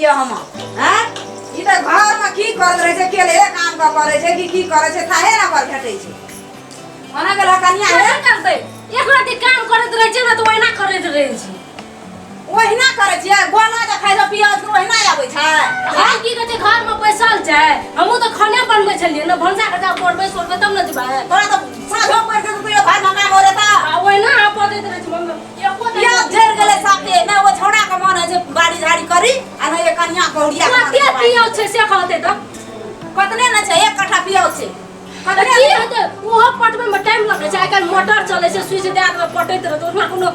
जेतियै हम। हैं, ई तऽ घरमे की करैत रहै छै, केले काम कऽ करै छै कि की करै छै, थाहे ने ओकर भेटै छै। ओना गेल कनिया हे। की करतै, एक राति काम करैत रहै छै ने तऽ ओहिना करैत रहै छै। ओहिना करै छियै, गोला जे खाइ छै पियाज के ओहिना आबै छै। हम की कहै छै, घरमे बैसल छै, हमहूँ तऽ खाने बनबै छलियै ने, भनसा के जाउ पड़बै सोरबै तब ने जेबै। तोरा तऽ साँझो पड़ि जेतौ तैयो घरमे काम हो रहता। आ ओहिना अहाँ बजैत रहै छै मम्मी, एको दिन पियाज जरि गेलै साफे। ने ओ छौड़ा के मन होइ छै बाड़ी झाड़ी करी आ ने ये कनिया कौड़िया के मन कते होइ छै बाड़ी। पियाज छै से कहतै तऽ? कतने ने छै, एक कट्ठा पियाज छै। तऽ कतने की हेतै, ओहो पटबै मे टाइम लगै छै। आइ काल्हि मोटर चलै छै, स्विच दए देबै, पटैत रहतै। ओहिना कोनो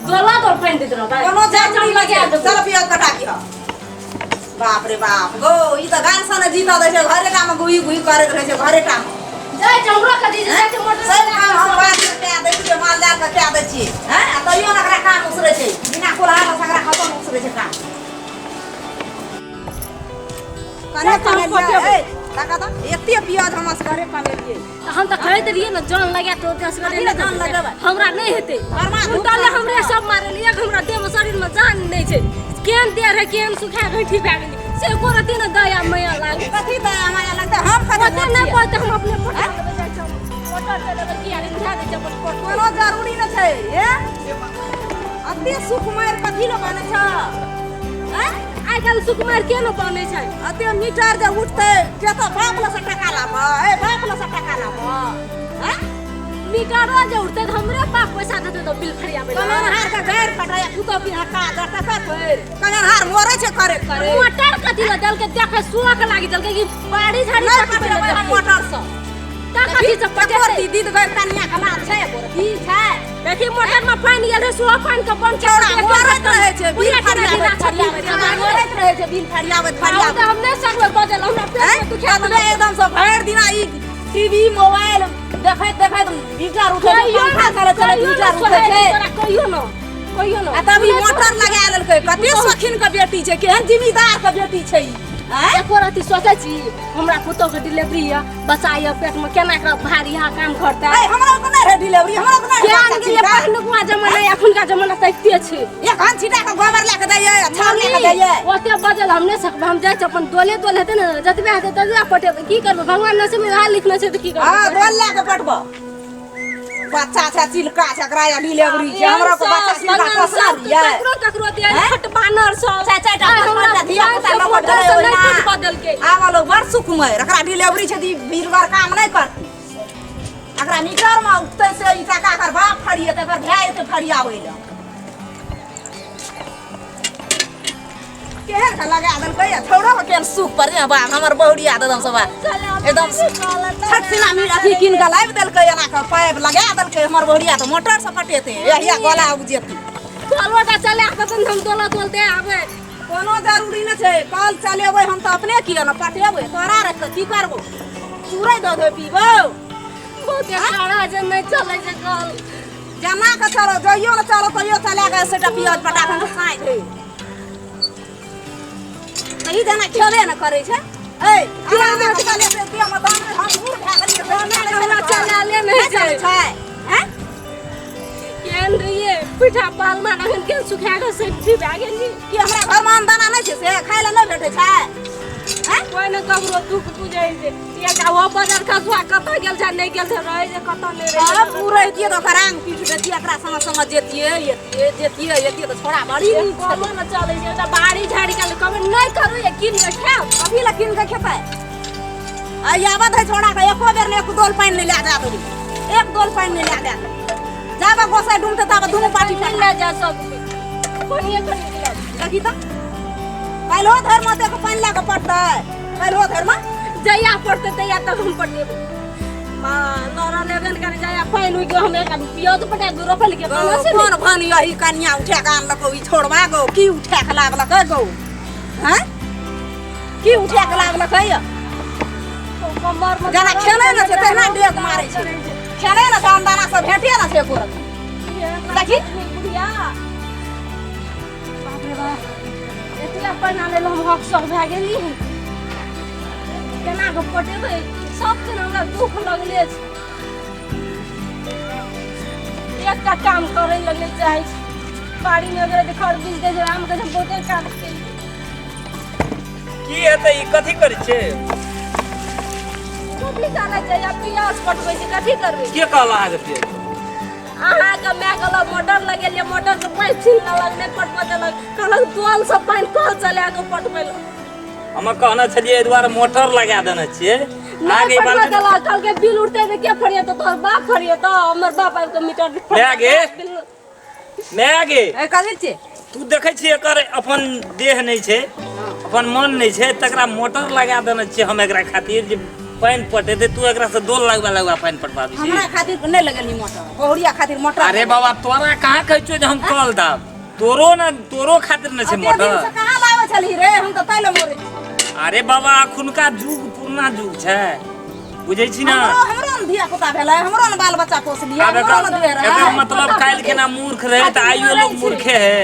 दोला दौड़ पानि दैत रहबै? कोनो जरूरी नहि लगा छै। देबै। चल पियाज कटा दिह। बाप रे बाप गो, ई तऽ गान सन जीत दै छै, घरे टा मे गुही गुही करैत रहै छै घरे टा मे। जाइ छै हमरो के दीदी, जाइ छै मोटर। सब काम हम बात के कए दै छियै, माल जाल के कए दै छियै हैं, आ तैयो ने एकरा काम उसरै छै। बिना कोल्हा से एकरा खतम उसरै छै काम। कने कमेलियै ए ताका तऽ एते पियाज हम असगरे कमेलियै। तऽ हम तऽ कहैत रहियै ने, जन लगा के ओते असगरे कथी लए नहि जन हेतै। लगेबै? हमरा नहि हेतै। घरमा धूप तले चलै हमरे छै। सब मारल एक हमरा देह मे शरीर मे जान नहि छै। केहन देह रहै, केहन सुखा गैंठी भए गेलै से एको रत्ती ने दया माया लागै। कथी दया माया लगतै? हम कथी ओते मोट नहि छियै? पड़तै, हम अपने पटा लेबै। जाइ छै हम मोटर चलेबै की आरे बुझा दै छै अपन पटबै। कोनो जरूरी नहि छै। हे, अते सुकुमार कथी लए बनै छ? आँय? आइ काल्हि सुकुमार के ने बनै छै? अते मीटर जे उठतै जे तऽ बाप लग से टका लाबऽ, ए बाप लग से टका लाबऽ। आँय? मीटरो जे उठतै तऽ हमरे बाप पैसा देतै तऽ बिल फरियाबै लए। कमेनहार के गारि फटाया पुतोह बिना काज टका फेर कमेनहार मरै छै करे करे। मोटर कथी लए देलकै? देखै शौक लागि देलकै कि बाड़ी झाड़ी नहि पटबै लए पटेबै हम देलकै। मोटर से। तऽ कथी से पटेतै? दीदी गैर कनिया के लाज छै एको रत्ती छै? देखी, मोटर में पानि गेल रहै, सेहो पानि के बंद छौड़ा मरैत रहै छै बिल बुझिया केना फरियाबैत बिना फरियाबैत छथिन। मरैत रहै छै बिल फरियाबैत आब फरियाबैत। तऽ हम नहि सकबै बजल, हमरा पेट हैं? मे दुखाए ततबे एकदम से भरि दिना ई टीवी मोबाइल देखैत देखैत मीटर उठै छै, कहियो पंखा चलै चलै कहियो मीटर न उठै सोहै छै। तोरा, कहियो न, कहियो न। आ तब ई मोटर लगा लेलकै। कते शौकीन के बेटी छै, केहन जिम्मेदार के बेटी छै ई, आँय? एको रत्ती सोचै छी हमरा पुतोह के डिलीवरी यऽ, बच्चा यऽ पेट मे, केना एकरा भारी यहाँ काम करतै? ऐ, हमरा के नहि रहै डिलीवरी, हमरा के नहि रहै केहन बच्चा गेलै चिन्ता। पहिलुका जमाना, एखुनका जमाना तऽ एते छै। एक हाथ छिटा के गोबर लए के दैयै, छाउर लए के दैयै। ओते बजल हम नहि सकबै। हम जाइ छी अपन, दोले दोल हेतै ने, जतबे हेतै ततबे पटेबै। की करबै, भगवान नसीब मे वएह लिखने छै तऽ की हँ, करबै? दोल लए के पटबो। बच्चा छै चिलका छै, एकरा या डिलीवरी छै। हमरा के बच्चा चिलका पोसना रहियै। ककरो ककरो दे हैं? खट बानर सब। चारि चारिटा आइ पाँच हमरा पाँचटा धिया पुता लऽ कऽ मोटर गेलै से नहि ओहिना। फट बदलकै। आब लोग बड़ सुखमय। एकरा डिलीवरी छै तऽ ई बीरगर काम नहि करतै। एकरा मीटर मे उठतै से ई टाका एकर बाप फरिएतै, एकर भाय एतै फरियाबै लए। केहन के लगा देलकै आ छौड़ो के केहन सुख पर जे बाप हमर बहुरिया एकदम सब एकदम छठ सिना मी अथी कीन के लाबि देलकै, एना के पाइप लगा देलकै। हमर बहुरिया तऽ मोटर से पटेतै, यहिया गला उपजेतै। कलोटा चला कऽ तहन हम दोला दोल दे आबै। कोनो जरूरी नहि छै कल चलेबै हम तऽ अपने किया ने पटेबै? तोरा राखि कऽ की करबो? चूरै दऽ देबै पीबौ। बहुते कड़ा जे नहि चलै छै कल। जेना के चलो जइयो ने चलो तैयो चला के सेटा पियाज पटा के साँझ है सही जेना खेबे ने करै छै। ए केना के चले से देह मे दम हम बूढ़ भए गेलियै, हमरा चलाले नहि चलै छै। छै हैं? केहन रहियै पीठा पालमा, अखन केहन सुखा कऽ सब्जी भए गेली। कि हमरा घरमे आमदाना नहि छै से खाय लए नहि भेटै छै? हैं? कोइ ने ककरो दुःख बुझै छै। एकटा ओ बजर खसुआ कतऽ गेल छै, नहि गेल छै, रहै छै कतऽ नहि रहै सब छै। उ रहितियै तऽ ओकर आंग पीट देतियै। एकरा संग संग जेतियै एतियै, जेतियै एतियै तऽ छोड़ा बड़ी नीक छलै। कलो ने चलै छै, एकटा बाड़ी झाड़ी के कहबै नहि करू या कीन कऽ खायब। अभी लए कीन कऽ खेतै? आ आबत है छोड़ा के एको बेर ने एक डोल पानि नहि लए जा देबै, एक डोल पानि नहि लए जा देबै। जाबे गोसाइ डूमतै ताबे दुनू पार्टी नहि लए जा सकबै, कोनिये कनि लए जा। देखी तऽ काल्हिओ धरिमे ओतेक पानि लए कऽ पड़तै, काल्हिओ धरिमे। जहिया पड़तै तहिया तक हम पटेबै। माँ लड़ा लेबे ने करै, जहिया पानि उगि हम एक पियौत पटा दू रोपल के गौ, कोन भन यही कनिया उठा कऽ आनलकौ ई छोड़बा गौ? की उठा कऽ लाबलकै गौ? हैं, की उठा कऽ लाबलकै य? जेना खेलै ने छै तहिना डेग मारै छै। खेलै ने छै, अनदाना सब भेटे ने छै एको रत्ती। देखी। बुढ़िया, बाप रे बाप, एतबा पानि आनै हम हक सक भए गेली। केना कऽ पटेबै? सब दिन हमरा दुख लगले छै। एकटा काम करै लए नहि चाहै छी। बाड़ीमे अगर खर बीज दै छै, आम के बहुते काज केलियै। की हेतै ई कथी करै छै? कथी करै छै? आब पियाज पटबै छी, कथी करबै? के कहल अहाँके पियाज? अहाँके माय कहलक मोटर लगेलियै, मोटर के पाइप छीन लेलक, नहि पटबऽ देलक, कहलक दल से पानि कल चला कऽ पटबै लए। हम कहने छलियै एहि दुआरे मोटर लगा देने छियै। नहि अहाँके ई पटबऽ बात देलक, कहलकै बिल उठतै तऽ के फरिएतौ? तोहर बाप फरिएतौ? हमर बाप आबि कऽ मीटर माय गे। माय गे। ए, कथी छियै? तू देखै छी एकर अपन देह नहि छै, अपन मन नहि छै, तकरा मोटर लगा देने छियै हम एकरा खातिर जे पानि पटेतै। तू एकरा से दोल लगवा लगवा पानि पटबाबै छी। हमरा खातिर नहि लगेलही मोटर, बहुरिया खातिर मोटर। अरे बाबा, तोरा कहाँ कहै छियौ जे हम कल दाब? तोरो ने, तोरो खातिर ने छै एते दिन से मोटर। कहाँ लाबै छलही रे? हम तऽ तै लए मरै छी। अरे बाबा, अखुनका जुग पुरना जुग छै, बुझै छी ने? हमरो हमरो ने धिया पुता भेलै, हमरो ने बाल बच्चा पोसलियै, आब हमरो ने दुए एकर रहै। एकर मतलब काल्हि केना मूर्ख रहै तऽ आइयो लोग मूर्खे है।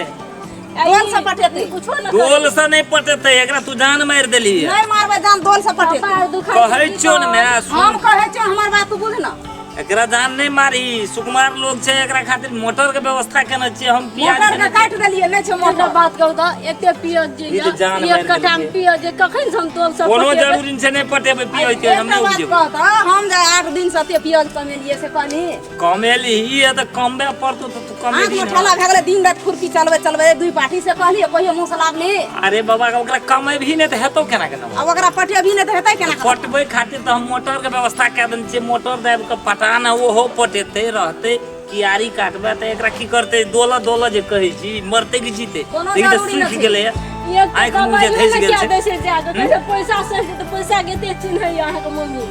दोल से पटेतै। कुछो न। डोल से नहि पटेतै एकरा, तू जान मारि देली। नहि मारबै जान, दोल से पटेतै। पार दुखाइ छै। कहै की छियौ ने माय, सुन। हम कहै छियौ, हमर बात तू बुझ न। एकरा जान नहि मारी, सुकुमार लोग छै, एकरा खातिर मोटर के व्यवस्था केने छियै हम। प्याज मोटर के केने छियै। काटि देलियै, नहि छै एकटा मोटर। बात कहू तऽ, एते पियज जे ई तऽ जान यऽ, मारि एक कट्ठा मे देलकै। पियज जे कखन से हम तोल सब कोनो पटेबै? जरूरी नहि छै, नहि पटेबै पियै के, हम एकटा नहि बात उपजेबै। कह तऽ, हम जे 8 दिन से एते पियज कमेलियै से कहली? कमेली ई है तऽ कमबे पड़तौ तऽ तू आँख कमेली मे ने। ठेला भए गेलै, दिन राति खुरपी चलबै चलबै दुई पाठी से कहलियै? कहियो मुँह से लाबली? अरे बाबा, ओकरा कमेबही नहि तऽ हेतौ केना केना? आब ओकरा पटेबही नहि तऽ हेतै केना? पटबै खातिर तऽ हम मोटर के व्यवस्था कए देने छियै। मोटर दाबि कऽ पटा ने, ओहो पटेतै रहतै। कियारी काटबै तऽ एकरा की करतै? दोलऽ दोलऽ जे कहै छी, मरतै कि जीतै? कोनो देखी तऽ जरूरी नहि सुखि छै। गेलैए, एक आँखि मुँह जे दबाइयो धसि ने गेल किया छै। दै छै जाके? कहै छै पैसा सहि जेतै, पैसा के एते चिन्हैया अहाँके मम्मी।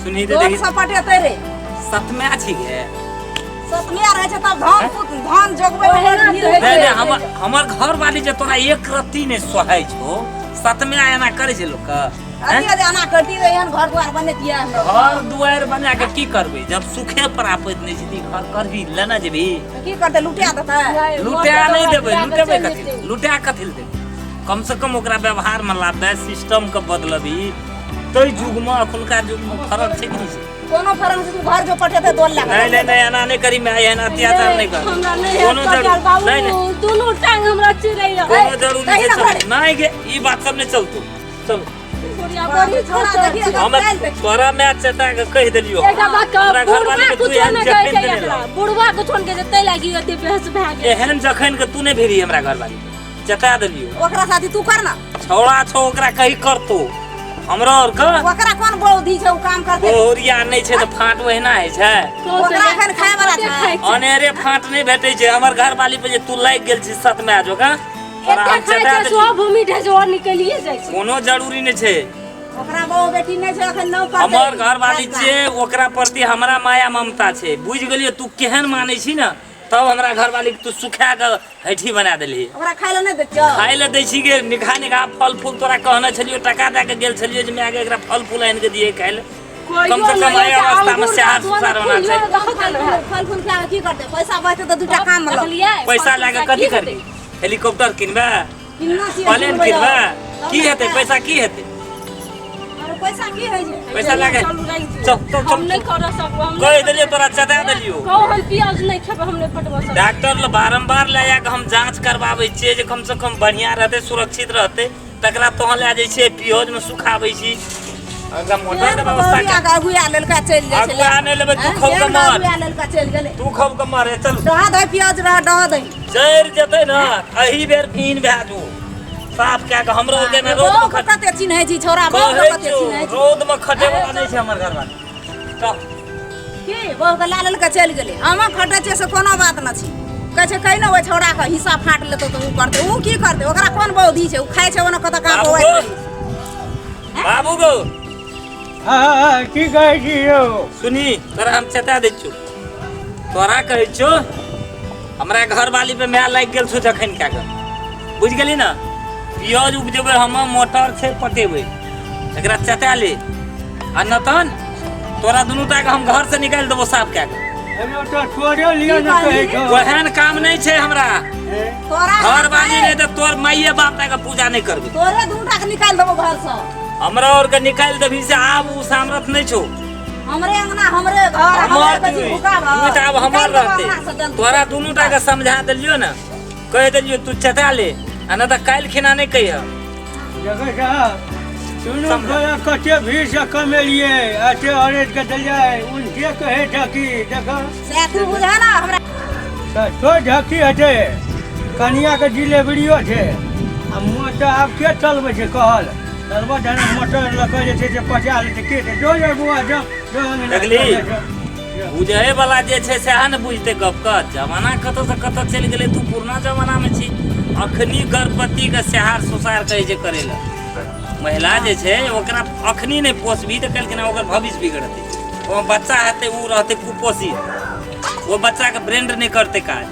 सुनही तऽ दोल देखी। से पटेतै रे। सतमे छी गे। सतमिया रहै छै तब धान पुत धान जोगबै मे बड़ भीड़ होइ नहि छै। नहि, हमर हमर घरवाली जे तोरा एक रत्ती नहि सोहाइ छौ। सतमे एना करै छै लोकके? अथी जे एना करती तऽ एहन घर दुआर बनेतियै हमरा? घर दुआरि बना के की करबै जब सुखे प्राप्त नहि छै? तऽ ई घर करबी, लेने जेबही? तऽ की करतै, लुटा देतै? लुटा नहि देबै। लुटेबै कथी? लुटा कथी लए देबै? कम से कम ओकरा व्यवहारमे लाबे, सिस्टमके बदलबी। ताहि युगमे अखुनका युगमे फरक छै कि नहि छै? कोनो फरक नहि छै, तू घर जो पटेतै दोल लए कऽ। नहि नहि नहि, एना नहि करी माय, एहन अत्याचार नहि कर। हमरा नहि कोनो हैत पटेल। जरूर बाबू, नहि नहि। दुनू टांग हमरा चिड़ैया। कोनो जरूरी कही छै ना चलू। घरे। नहि गे, ई बात सब नहि चलतौ, चलू। बुढ़िया बड़ी छोड़ा छोट देखिए। छै। हम तोरा माय चटा के कहि देलियौ। एकटा बात कह, हमरा बुढ़वा घरवाली के तू कुछो एहन नहि कहै जखन छै देने एकरा। रह। बुढ़वा कुछो नहि कहै छै, ताहि लागी एते बहस भए गेल। एहन जखन के तू नहि भेली हमरा घरवाली के, चटा देलियौ। ओकरा साथी तू कर ना। छौड़ा छौ, ओकरा कही करतौ हमरा और के। ओकरा कोन बौद्धि छै, ओ काम करतै? बहुरिया नहि छै तऽ फाट ओहिना होइ छै। ओकरा एखन खाय वाला छै। खाय छै। अनेरे फाट नहि भेटै छै। हमर घरवाली पे जे तू लागि गेल छी सतमे जोका, तोरा एते हम खाय चटा छै, देलियौ। सब भूमि ढेस और निकलिए जाइ छै। कोनो जरूरी नहि छै। ओकरा बहु बेटी नहि छै एखन, नौ करतै। हमर घरवाली छै, ओकरा प्रति हमरा माया ममता छै, बुझि गेलियै? तू केहन मानै छी ने, तब हमरा घरवाली के तू सुखा के हैठी बना देलही। ओकरा खाय लए नहि दै छियौ? खाय लए दै छी गे, निघा निघा फल फूल। तोरा कहने छलियौ, टका दए के गेल छलियौ जे माय के एकरा फल फूल आनि के दियै खाय लए। कम से कम एहि अवस्था मे सेहार सुसार होना चाही। फल फूल, फल फूल खा के की करतै? पैसा बचतै तऽ दूटा काम मे लग। पैसा लए के कथी करबी? हेलीकॉप्टर किनबै? किन्ना छियै? प्लेन किनबै? किनबै? की हेतै पैसा, की हेतै? अरे पैसा की होइ छै? पैसा लए के चल चल। हम चल। नहि कर सकबो, हम कहि देलियौ तोरा, चटा देलियौ। कहू, हम प्याज नहि खेबै, हम नहि पटबऽ सकबै। डॉक्टर लग बारम्बार लए जाके हम जाँच करबाबै छियै जे कम से कम बढ़िआँ रहतै, सुरक्षित रहतै। तकरा तोहन लए जाइ छियै, पियोजमे सुखाबै छी। एकरा मोटर के व्यवस्था बहुरिया के अगुआ लेलका चलि जाइ छै। अगुआ नहि लेबै, तू खौ के मर। अगुआ लेलका चलि गेलै। तू खब के मारे, चल। डहा दही प्याज रह, डहा दही। जरि जेतै ने एहि बेर, फीन भए जो साफ कए के हमरो के ने रौद बहु में के कते चिन्है छी छौड़ा, बहु के कहै कते छियौ, चिन्है छी। रौद में खटे वाला नहि छै हमर घरवाली, चल। की बहु के लए लेलका चलि गेलै। हम खटै छियै से कोनो बात नहि छै। कहै छै कहि ने ओहि छौड़ा के हिस्सा फाँट लेतौ तऽ ओ करतै। ओ की करतै? ओकरा कोन बौद्धि छै? ओ खाइ छै ओना कतऽ काम बाबू बौआइत गो। रहै छै। बाबू गो। हँ हँ, की कहै छी यौ? सुनी, तोरा हम चेता दै छियौ। तोरा कहै छियौ, हमरा घरवाली पे माय लागि गेल छौ जखन कए कऽ, बुझि गेली ने? पियाज उपजेबै हम, मोटर छै, पटेबै। एकरा चेता ले आ न तहन तोरा दुनू टा के हम घर से निकालि देबो साफ कए कऽ। हेलो, तऽ तोरे लिए ने कहै छौ। ओहन काम नहि छै हमरा। तोरा घरवाली नहि तऽ तोर माइये बाप टा के पूजा नहि करबै। तोरे दूटा के निकालि देबो घरसँ। हमरा और के निकालि देबही से आब ओ सामर्थ्य नहि छौ। हमरे अंगना, हमरे घर, हमर हमरे कथी भूखा तू तऽ आब हमर निकालि देबो रहतै। अंगना से जल्दी। तोरा दुनू टा के समझा देलियौ ने, कहि देलियौ, तू चेता ले आ नहि तऽ काल्हि खिना नहि कहिह। देखै छह सुनू गोरा कते भीड़ से कमेलियै एते अरेज के देलियै उनके कहै छह कि देख। से तू बुझा ना हमरा। तऽ तो ढकी हेतै, कनियाके डिलीवरियो छै आ मोटर आब के चलबै छै? कहल चलबऽ जहन मोटर लऽ कऽ जे छै से पचा लै छै के छै? जो जो बौआ जो जो अंगना। देखली? जो। बुझै वाला जे छै सएह ने बुझतै गपके। जमाना कतऽ से कतऽ चलि गेलै, तू पुरना जमानामे छी। अखनी गर्भवती के सेहार सुसार कहै छै करै लए। महिला जे छै ओकरा अखनी नहि पोसबी तऽ काल्हि केना ओकर भविष्य बिगड़तै। ओ बच्चा हेतै, ओ रहतै कुपोषित, ओ बच्चाके ब्रेंड नहि करतै काज।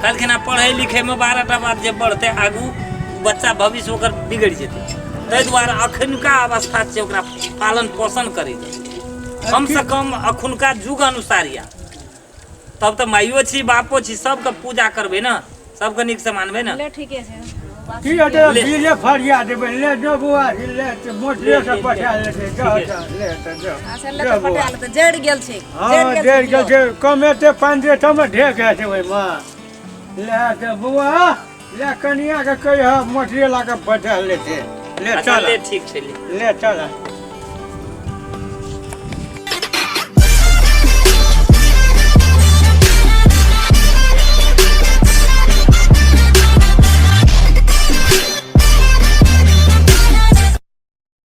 काल्हि केना पढ़ै लिखैमे 12टा बात जे बढ़तै आगू, ओ बच्चा भविष्य ओकर बिगड़ि जेतै। ताहि दुआरे अखनुका अवस्था छै ओकरा पालन पोषण करैके, कम से कम अखुनका युग अनुसार। या तब तऽ माइयो छी, बापो छी, सबके पूजा करबै ने, सबके नीकसँ मानबै ने। ले, ठीके छै। की हेतै? ले। बिले फरिया देबै। ले जो बौआ, ले तऽ मोटरे से पठा लेतै। जो ठीके। जो ले तऽ जो। अच्छा, ले। जो तऽ बौआ। पटा लेतै, जड़ि गेल छै। हँ, जड़ि गेल छै। कमेतै पानि दे तब ने ढेक हेतै ओहिमे। ले तऽ बौआ, ले, कनियाके कहिह मोटरे ला कऽ पठा लेतै। ले। अच्छा। चल। ले, ठीक छै, ले। ले चल।